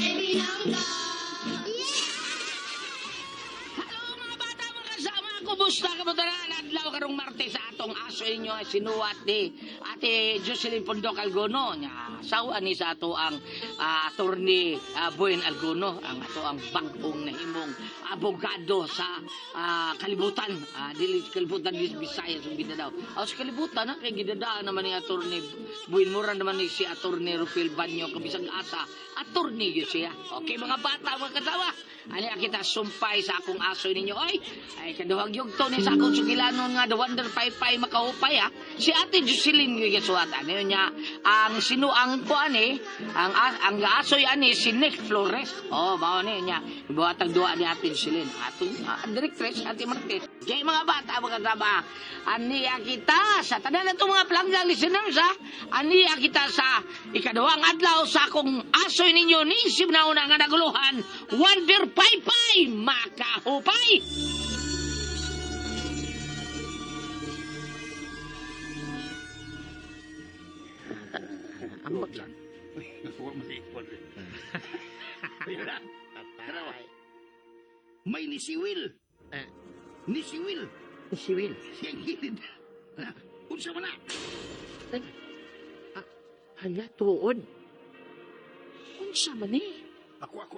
Binangga. Hello mga bata, mga kasama, kumusta ka mo tanan? Adlaw karong Martes sa atong aso inyo ay sinuwat ni Ate Jocelyn Pondok Algono. Nya, sawa ni sa ato ang attorney Buen Algono, ang ato ang bag-ong nahimong abogado sa kalibutan. Dili kalibutan dis Visayas ug Mindanao. Aw sa kalibutan ha, kay gidadaan naman ni attorney Buen, mura naman ni si attorney Rufil Banyo kabisag asa. Attorney yun siya. Okay mga bata, mga kasama. Ani kita sumpay sa akong aso ninyo. Ay, ay kaduhag yugto ni sa akong sugilanon nga the Wonder Paypay makahupay ha. Si Ate Jocelyn yung gisuat. Ano yun niya? Ang sinuang ko ani, ang asoy ani si Nick Flores. Oh, mao ni niya. Ibuhatag duha ni Ate Jocelyn. Atong directress Ate Martes. Kay mga bata, mga kasama, aniya kita sa tanan na mga planggang listeners ha. Aniya kita sa ikaduhang adlaw sa akong asoy ninyo ni isip na una nga naguluhan, Wonder Paypay makahupay! Ambag lang. Nakuha mo si Ipon. May nisiwil. Eh. Nisiwil. Si Will. Siyang gilid. Unsa man na? Hala, tuod. Unsa man eh? Ako, ako.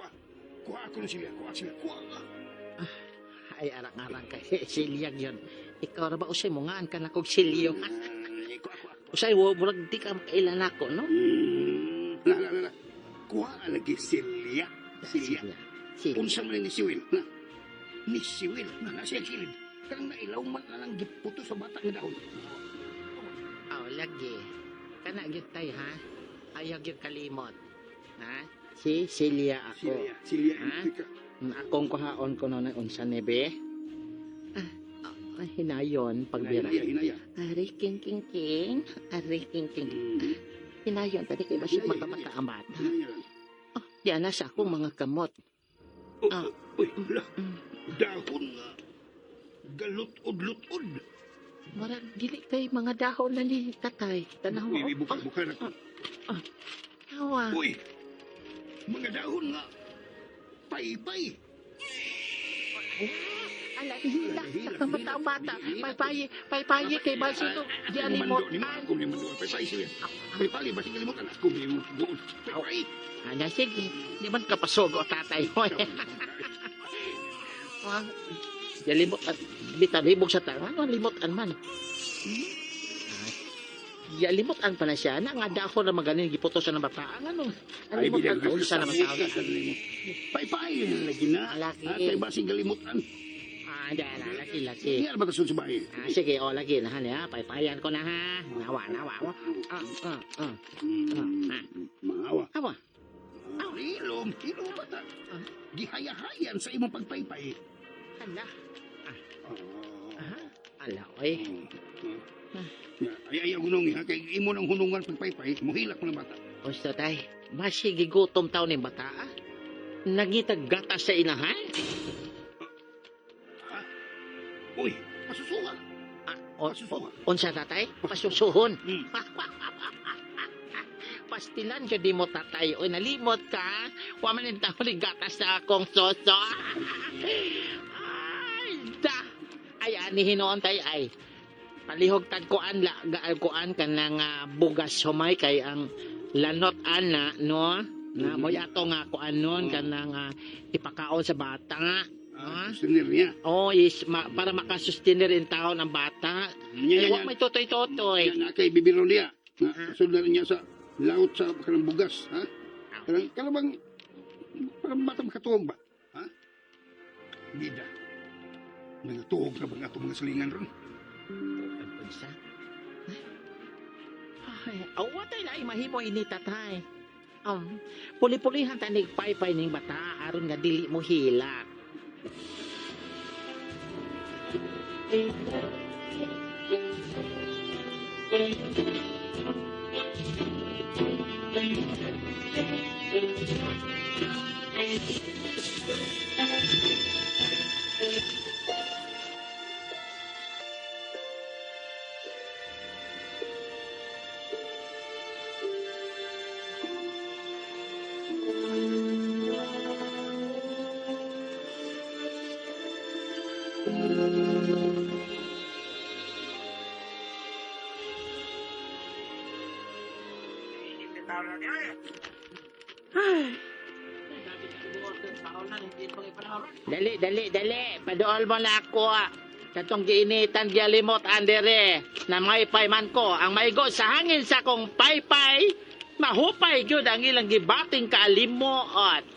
Kuha ako ng silya. Kuha sila. Kuha. Ay, arang-arang kay silyag yun. Ikaw ra ba usay mo ngaan ka na kog silyo? Kuha, kuha. Usay, wo, murag di ka makailan ako, no? La, la, la, la. Kuha lagi silya. Silya. Silya. Unsa man ni nisiwil? Na. Nisiwil. Na, na siyang gilid. Kanang nailaw man na lang giputo sa bata nga dahon. Aw, lagi. Kana gyud tay ha? Ayaw gyud kalimot. Ha? Si Silya ako. Silya. Silya. Ha? Ika. Akong kuhaon ko noon unsa ni be? Ah, hinayon pagbira. Hinaya, hinaya. Ari king king king, ari king king. Hinayon tadi kay basig Hinaya, makamata ang bata. Hinaya lang. Oh, di ana sa akong mga kamot. Oh, Ah. Uy, la. Dahon nga. Galutod-lutod. Murag dili kay mga dahon na ni tatay. Tanaw Uy, mo. buka, buka na ko. Awa. Uy, mga dahon nga. Paypay. Ala, hila sa kamata ang bata. Paypayi, paypayi kay basig to. Di alimot. Ni mo, ako ni mando. Paypay siya. Paypay, basig kalimutan. Ako ni mo. Paypay. Ana, sige. Di man kapasugo tatay. Hoy. Ah, Di limot at bitaw libog sa tayo. Ano limotan man? Ya limotan pa na siya. Na nga dahon na magaling giputo sa ng bata. Ang ano? Ang limotan pa sa naman tao. Paypay, lagi na. Lagi. Kay basig kalimutan. Ah, di na lagi lagi. Hindi ba kasun sa bahay? Ah, sige, o lagi na ha. Paypayan ko na ha. Nawa, nawa. Ah, ah, ah. Ah. Maawa. Awa. Ilom, ilom bata. Gihayahayan sa imong pagpaypay. Ala. Ah, ala, oy. Ay, ay, gunong ha. Kay imo nang hunungan pagpaypay, muhilak mo ng bata. Osta tay, masigi gutom taon ni bata. Ah. Nagitag gatas sa inahan? Uy, pasusuha. Ah, o, Pasusuha. unsa tatay? Pasusuhon. Hmm. Pastilan ka di mo tatay. Oy, nalimot ka. Wa man yung tao ni gatas sa akong soso. Ay, da. Ay, ani hinoon tay ay. Palihog tag kuan la gaal kuan kanang bugas humay kay ang lanot ana no. Na mo ato nga kuan nun kanang ipakaon sa bata nga. Ah, sinir niya. Oh, is para makasustenir in taon ang bata. Niya, Eh, wa may totoy-totoy. Niya, na kay bibiro niya. Na, sundan niya sa laot sa kanang bugas, ha? Kanang, kanang bang, parang bata makatuog ba? Ha? Bida. Nagatuog na bang ato mga salingan ron? Unsa? Ay, awa tayo na mahimo ini tatay. Puli-pulihan ta nig paypay ning bata aron nga dili mo hilak. Dali, dali, dali. Paduol mo na ako. Ah. Katong giinitan gialimot andere na maypay man ko. Ang maigo sa hangin sa kong paypay, mahupay gyud ang ilang gibating kaalimuot.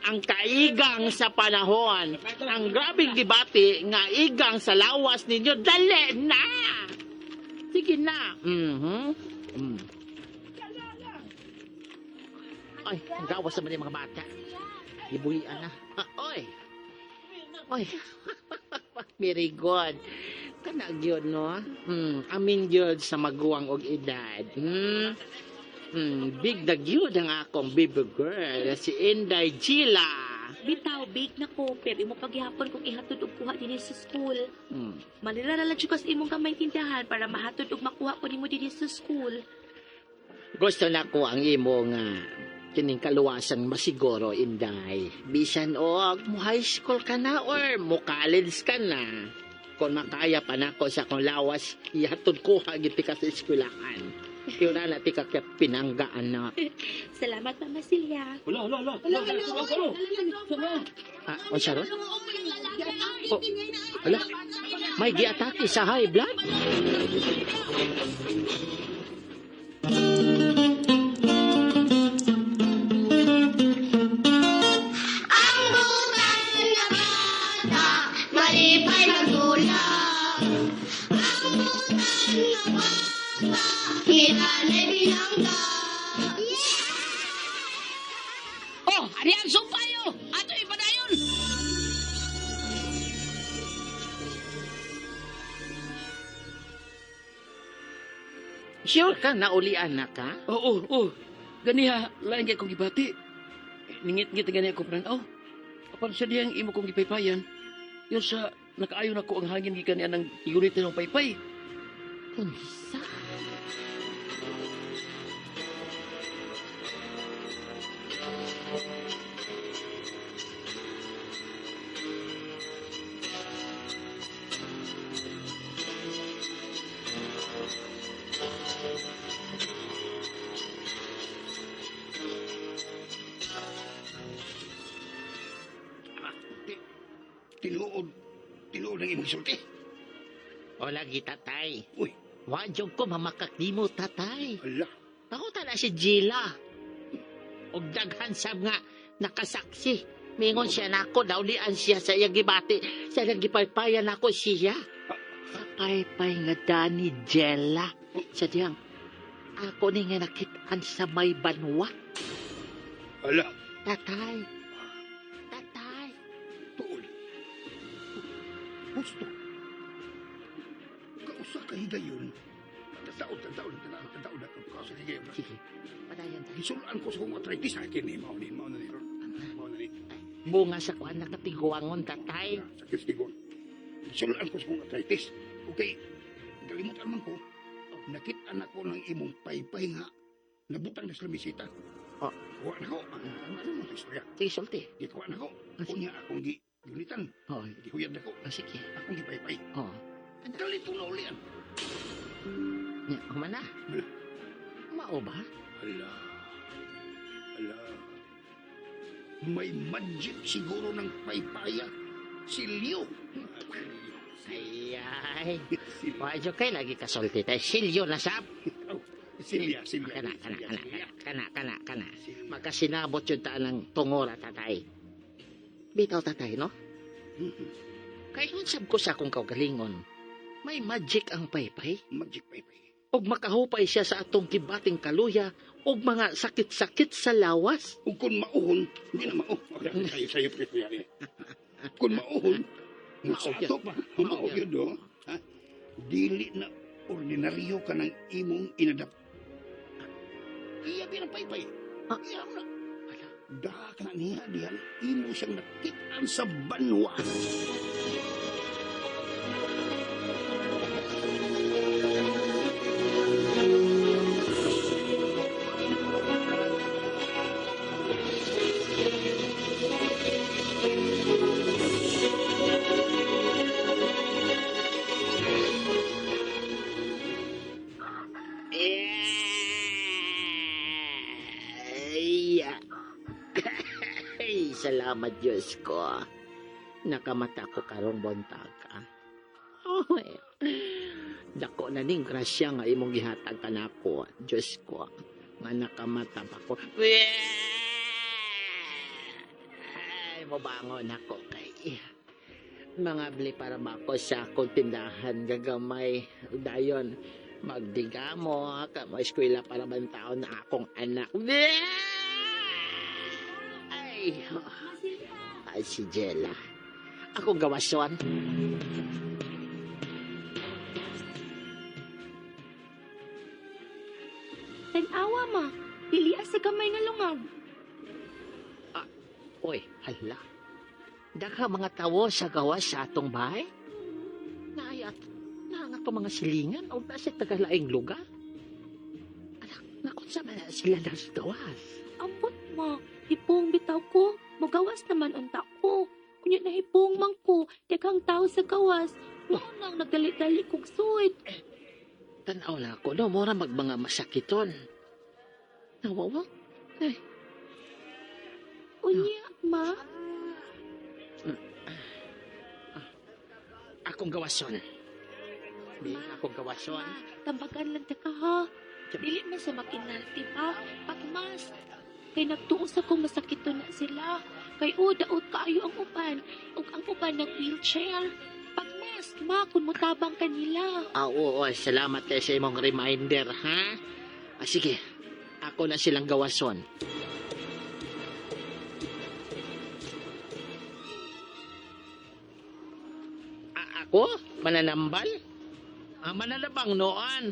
Ang kaigang sa panahon, ang grabing gibati nga igang sa lawas ninyo, dali na! Sige na. Mm. Ay, ang gawas naman yung mga bata. Ibuhian na. Ah, oy! Oy! Very good. Kana gyud no? Amin gyud sa maguwang og edad. Big na gyud ang akong baby girl, si Inday Gila. Bitaw, bake na ko, pero imo paghihapon kung ihatod og kuha dinhi sa school. Manila na lang jud ko sa imong gamay tindahan para mahatod og makuha ko nimo dinhi sa school. Gusto na ko ang imo nga kining kaluwasan masiguro, Inday. Bisan og mo high school ka na or mo college ka na. Kung makaya pa nako sa akong lawas, ihatod ko hagit ka sa eskwelahan. Yun na ti ka kaya pinangga, anak. Salamat, Mama Celia. Ah, o siya ron? Oh, ala, may giatake sa high blood? Ang butas na bata, malipay magulak. Ang butas na bata, hilanay binangga. Oh, ari ang sumpayo. Ato ipadayon. Sure ka na ulian na ka? Oo, oo. Ganiha, lain kay kong gibati. Ningit-ngit na gani ako panan. Oh, apan sa diyang imo kong gipaypayan, yun sa nakaayon ako ang hangin gikan niya ng igunitan ng paypay. Unsa? Tinuod, tinuod ang imong sulti. O lagi, tatay. Uy. Wa jud ko mamakak nimo, tatay. Ala, Pakuta na si Gila. Og daghan sab nga nakasaksi. Mingon siya nako, naulian siya sa iyang gibati. Sa iyang gipaypayan nako siya. Sa paypay nga Dani Jella. Sa diyang, ako ni nga nakitaan sa may banwa. Ala, Tatay. Tatay. Tuod. Gusto. Kausa ka higayon. Tataon, tataon, tataon, tataon na. Kausa ka higayon. Sige, padayon tayo. Gisulaan ko sa kong arthritis. Akin ni, mao ni, mao na ni. Ron. Mao na ni. Bunga sa kuan nakatiguangon, tatay. Sakit sa tigon. Gisulaan ko sa kong arthritis. Okay, galimutan man ko. Nakita na ko ng imong paypay nga. Nabutang na sa lamisita. Oh. Kuha na ko. Ano mo istorya? Sige, sulti. Gikuha na ko. Unya akong gi gunitan. Oh, Gihuyad na ko. sige. Akong gipaypay. Oh. Dali po na ulian. Nya, humana. Wala. Mao ba? Ala. Ala. May magic siguro ng paypaya. Si Leo. Ay, ay. Si Leo. Wa kay lagi kasulti tay. Silyo na sab. Silya, Silya. Kana, kana, Silya, kana, Silya. kana, kana, kana. Silya. Makasinabot yun taan ng tungora, tatay. Bitaw, tatay, no? Kay sab ko sa akong kaugalingon. May magic ang paypay. Magic paypay. Og makahupay siya sa atong kibating kaluya og mga sakit-sakit sa lawas. Ug kung mauhon, hindi na mao. Sayo, sayo, pre, Kung mauhon, nga sa ato pa, mao yun, do. Ha? Dili na ordinaryo ka ng imong inadap. Iya pinang paypay. Ah. Iya mo na. Ala. Daha ka na niya diyan, imo siyang nakitaan sa banwa. Ay, salamat Diyos ko. Nakamata ko karong buntag. Ay, dako na ning grasya nga imong gihatag kanako, Diyos ko. Nga nakamata pa ko. Ay, mobangon ako kay mga bli para mako sa akong tindahan gagamay dayon magdigamo ka mo eskwela para bantaon na akong anak. Ay, ay si Jella. Ako gawason. Tanawa ma, dili sa gamay nga lungag. Oy, hala. Dagha mga tawo sa gawas sa atong bahay. Naayat, naang ato mga silingan o nasa tagalaing lugar. Anak, nakunsa man na sila nasa gawas. Ambot ma, hipong bitaw ko, mogawas naman unta ko. Kunya na hipong man ko, daghang tao sa gawas. Mao nang nagdali-dali kog sud. Tanaw na ako, no? Mura magmanga masakiton. Nawawa? Ay, Unya ma, akong gawason. Di, akong gawason. ma, tambagan lang ta ka ha. Dili man sa makinalti pa, pagmas. Kay nagtuo sa ko masakiton na sila. Kay o daot kaayo ang uban, ug ang uban nag wheelchair. Pagmas, ma, kun motabang kanila. Ah, oo, salamat kay sa imong reminder, ha? Ah, sige, ako na silang gawason. Ah, ako? Mananambal? Ah, manalabang noon.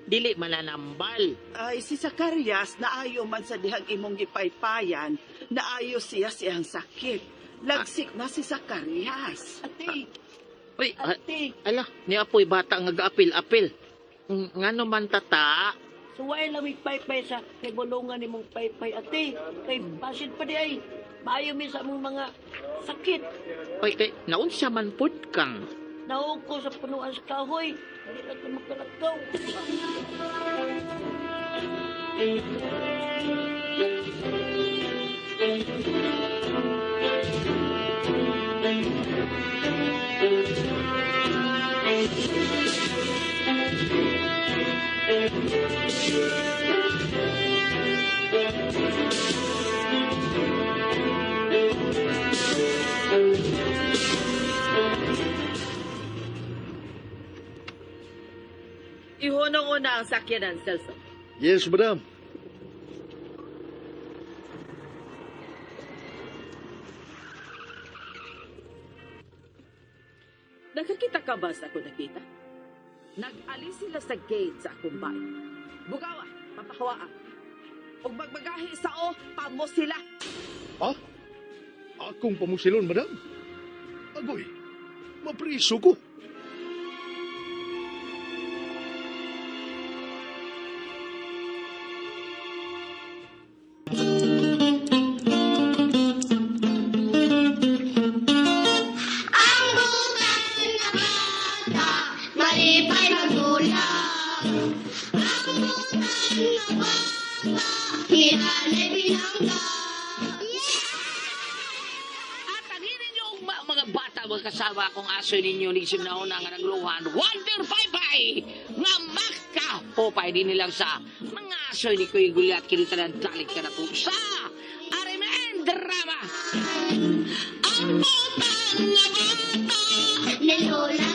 Dili mananambal. Ay, si Zacarias, naayo man sa dihang imong gipaypayan, naayo siya siyang sakit. Lagsik na si Zacarias. Ate, Uy, ah, ate, ala, ni apoy bata nga gaapil-apil. Ngano man tata? suway lamig paypay sa kay bulungan nimong paypay, ate. Kay basin pa di ay, maayo mi sa among mga sakit. Uy, kay, naunsa man pud kang. Naog ko sa punuan sa kahoy, hindi na ko makalakaw. Ihunong una ang sakyanan, Celso. Yes, madam. Nakakita ka ba sa ako nakita? Nag-alis sila sa gate sa akong bahay. Bugawa, papahawaa. Ug magbagahi sa o, pamo sila. Akong pamusilon, madam. Agoy, mapriso ko. Ang butang na bata, malipay magulak. Ang butang na bata, hiranay binangga. At ang ninyo mga bata, mga kasama akong aso ninyo ni Simnauna nga nagluhan, Wonder Paypay! Nga makahupay din nilang sa mga aso ni Kuya Gulyat, kinita ng dalit ka na po sa RMN Drama! Ang butang na bata, ni Lola.